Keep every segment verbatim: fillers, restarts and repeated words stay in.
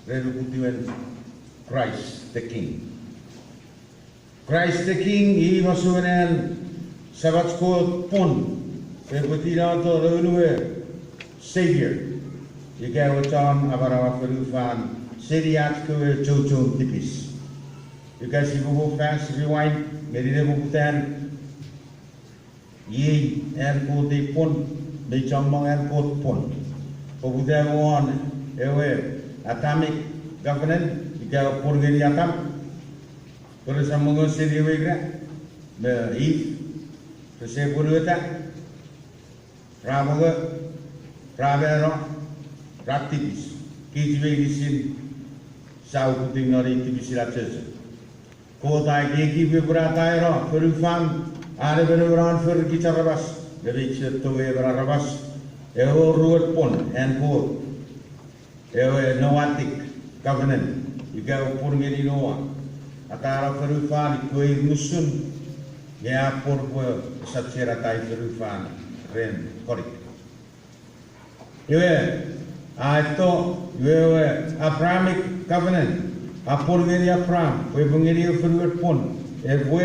ren uputiwen Christ the King. Christ the King, i masouan an Samach Kot pwon, epwe tinato noun we Savior, ika ewe chon amanaua fonufan seni ach kewe chouchoun tipis. Ika sipwe fast rewind ngeni nepoputan, iei an Kot ei pwon, mei chommong an Kot pwon. Poputa won ewe Adamic covenant, ika pwon ngeni Adam, pwe rese mongo seni ewe ira me Eve, rese pwonueta, ra mongo, ra mano, ra tipis. Kich meinisin sia uputiw non ei tipisin achocho. Kot a ekieki pwe epwe ataeno fonufan, a nemenemenon forikich aramas, nge mei chok tongei emon aramas. Ewe oruan pwon an Kot, ewe Noahic covenant, ika ewe pwon ngeni Noa, ataeno fonufan ikewe ir nusun, nge a pwon pwe esap chuen atai fonufan ren konik. Iwe, a eto, iwe ewe Abrahamic covenant, a pwon ngeni Abraham pwe epwe ngeni ewe fonuer pwon, epwe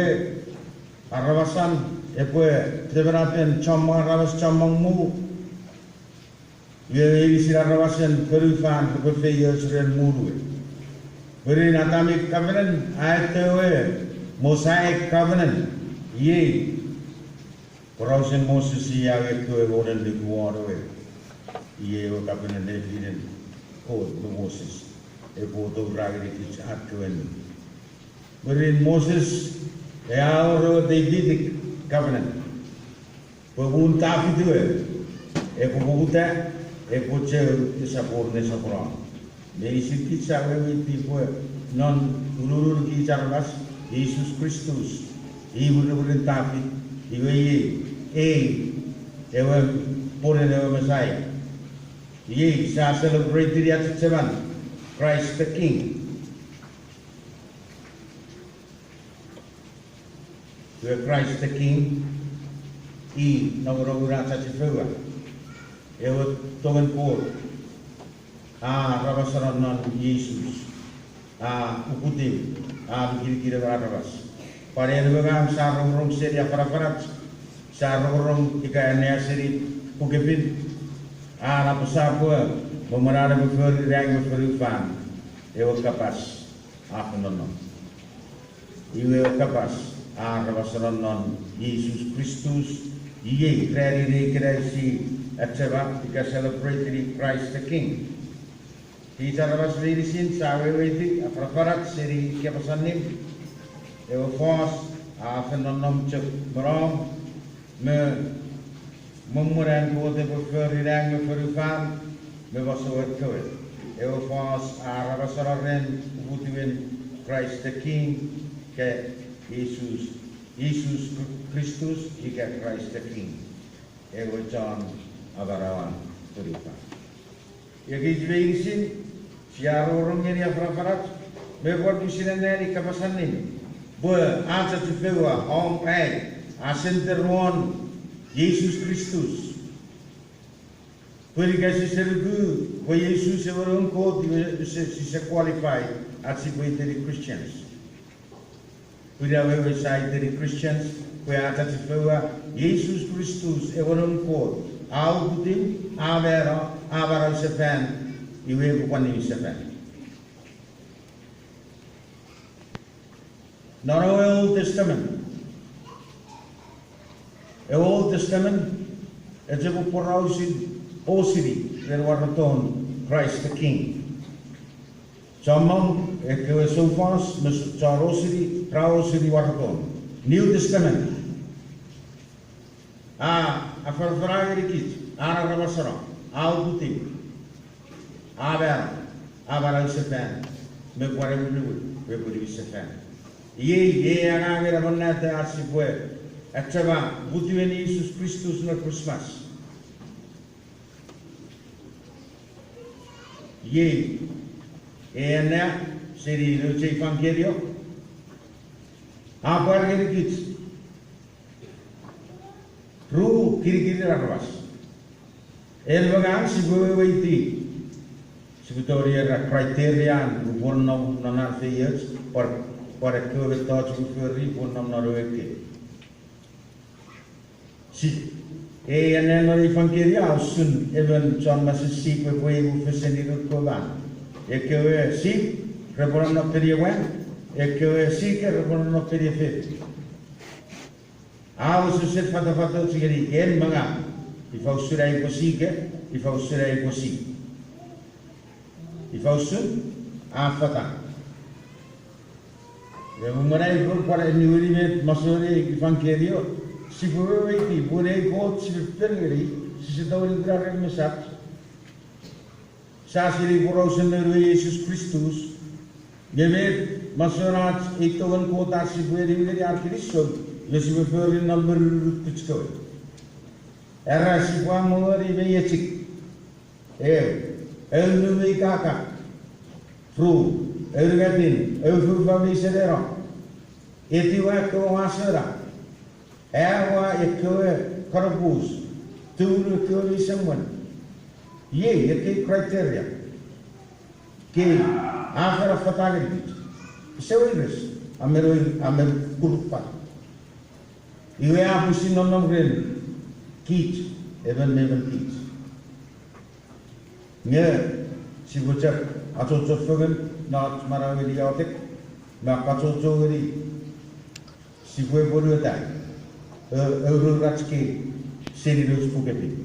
aramasan, epwe temenapen chommong aramas, chommong mu, iwe meinisin aramasen fonufan repwe feioch ren muun we. Mwirin Adamic covenant, a eto ewe Mosaic covenant, iei porausen Moses i a ekkewe monen nuku won ewe, iei ewe covenant nefinen Kot me Moses, epwe tou ra ngenikich ar kewe annuk. Mwirin Moses, e a wor ewe Davidic covenant, pwe muun Tafit we, epwe poputa, epwe chou, esap wor nesoponon. Meinisin kich sia weweiti pwe non ununun kich aramas, Jises Kristus, i mwirimwirin Tafit, iwe iei, ei, ewe pwonen ewe Messiah. Iei sia celebrate-ini achecheman Christ the King. Iwe Christ the King, i nongonongun ach achefoua. Ewe tongen Kot a aramasano non Jises, a uputiw, a kirikiroch aramas. Pwan en me ngang sia rongorong seni afanafanach, sia rongorong ika annea seni Puk Pin, a apasa pwe, me mwen an epwe fori nang me fonufan, ewe kapas a fen nonnom. Iwe ewe kapas a aramasano non Jises Kristus, iei ranin ei ikenai sia achema ika celebrate-ini Christ the King. Kich aramas meinisin sia weweiti afanafanach seni kapas allim, ewe fos a fen nonnom chok me nom, me mwen an Kot epwe fori nang me fonufan me masouan kewe. Ewe fos a aramasano ren uputiwen Christ the King, ika Jises, Jises Kristus, ika Christ the King, ewe chon amanaua fonufan. Iwe kich meinisin, sia rongorong ngeni afanafanach, me pwan pwisin anneani kapas allim, pwe ach achefoua, om, ai, a center won Jises Kristus. Pwe ika sise nuku pwe Jises ewe Noun Kot, iwe sise, sise qualify ach sipwe iteni Christians. Pwe ina wewen sia iteni Christians, pwe ach achefoua Jises Kristus ewe Noun Kot, a uputiw, a mano, a manausefan, iwe epwe pwan niwinsefan. Non ewe Old Testament, ewe Old Testament, echok porausen osini ren waraton Christ the King. Chommong ekkewe soufos me s-, chon osini, ra osini waraton. New Testament a afanafana ngenikich an aramasano, a uputiw, a mano, a manausefan, me pwan ewiniwin, pwe epwe niwinsefan. Iei, iei angangen amonnata ach sipwe achema uputiwen Jises Kristus non Christmas. Iei, e annea seni nouch ei efangelio, a pwar ngenikich ru kinikin aramas. En me ngang sipwe weweiti, Sipwe tongeni era criteria-n upwe nom non an feioch, pwan, pwan ekkewe mettoch upwe fori upwe nom non ewe ekkei. Si, ei anean non ei efangelio a usun emon chon masen sip epwe imu fesen inen ekkewe man. Ekkewe sip repwe nonnom peni emwan, ekkewe sike repwe nonnom peni efefin. A wesewesen fatafatoch ngeni en me ngang, ifa usun ai upwe sike, ifa usun ai upwe sip. Ifa usun, a fatan. Nge mwen ai upwe pwan eniweni met masouen ei efangelio, sipwe weweiti pwe ei Kot sipwe fen ngeni, sise tongeni kuna ren mesach. Sia sinei porausen Noun we Jesus Kristus, nge met masouen ach ei tongen Kot ach sipwe eniweni ngeni ar kinisou, iwe sipwe fori non me rurunukuch kewe. Era sipwe amongoni me echik. Eu, eu nu mei kaka. Ru, eu unungatin, eu fofo mei seneno. Etiwa ekkewe wasona. Aua ekkewe kanopus, tumunu ekkewe mei semwen. Iei ekkei criteria. Kei, a fen affata ngenikich. Ese weires, a men, a men kurupat. Iwe a pwisin nonnom ren kich, emon me emon kich. Nge, sipwe chok achocho fengen non ach manauen iotek, me akkachocho ngeni, sipwe pwonueta, e, aurourach kei seni nouch pukepin.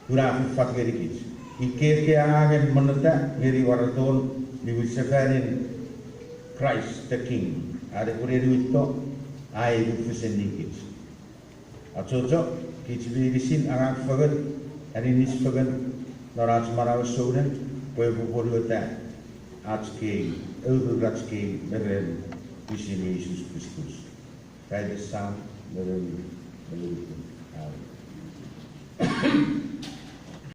Pun a fen fat ngenikich. Ikkei ekkei angangen monneta ngeni wareton niwinsefanin Christ the King, are pwe epwe niwinto, a imu fesen ngeni kich. Achocho, kich meinisin angang fengen, aninis fengen, non ach manauen souneng, pwe epwe pwonueta ach kei, aurourach kei me ren pwisin Jises Kristus. Kaite Sam, me ren, me ren